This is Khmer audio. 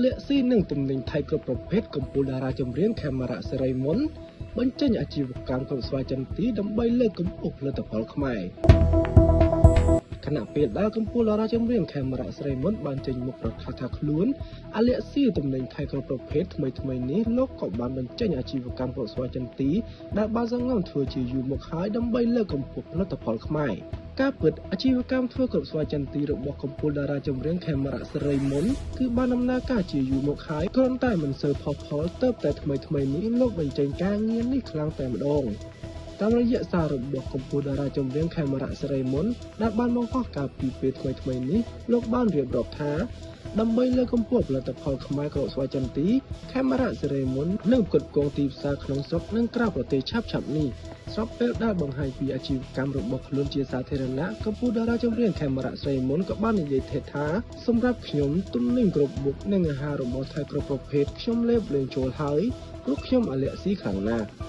លាក់ស៊ីនឹងទំនិញថៃគ្រប់ប្រភេទ កំពូលតារាចម្រៀងខេមរៈសិរីមន្តបញ្ចេញអាជីវកម្មគ្រាប់ស្វាយចន្ទីដើម្បីលើកកម្ពស់ផលិតផលខ្មែរ។ ខណៈពេលដែលកំពូលតារាចម្រៀងខេមរៈសិរីមន្តបានចេញមុខប្រកាសថាខ្លួនអាលាក់ស៊ីទំនិញថៃគ្រប់ប្រភេទ ថ្មីថ្មីនេះលោកក៏បានបញ្ចេញអាជីវកម្មគ្រាប់ស្វាយចន្ទីដែលបានសង្ងំធ្វើជាយូរមកហើយ ដើម្បីលើកកម្ពស់ផលិតផលខ្មែរ។ ការពិតអាជីវកម្មធ្វើគ្រាប់ស្វាយចន្ទីរបស់កំពូលតារាចម្រៀងខេមរៈសិរីមន្តគឺបានដំណើរការជាយូរមកហើយ គ្រាន់តែមិនសូវផុសផុល ទើបតែថ្មីថ្មីនេះលោកបញ្ចេញការងារនេះខ្លាំងតែម្ដង។ តាមរយៈសាររបស់កំពូលតារាចម្រៀងខេមរៈសិរីមន្តដែលបានបង្ហោះកាលពីពេលថ្មីថ្មីនេះ លោកបានរៀបរាប់ថា ដើម្បីលើកកម្ពស់ផលិតផលខ្មែរគ្រាប់ស្វាយចន្ទី ខេមរៈសិរីមន្តនឹងផ្គត់ផ្គង់ទីផ្សារក្នុងស្រុកនិងក្រៅប្រទេសឆាប់ៗនេះ។ ស្របពេលដែលបង្ហាញពីអាជីវកម្មរបស់ខ្លួនជាសាធារណៈ កំពូលតារាចម្រៀងខេមរៈសិរីមន្តក៏បាននិយាយថា សម្រាប់ខ្ញុំទំនិញគ្រប់មុខនិងអាហាររបស់ថៃគ្រប់ប្រភេទខ្ញុំលេបលែងចូលហើយ ព្រោះខ្ញុំអាឡែស៊ីខ្លាំងណាស់។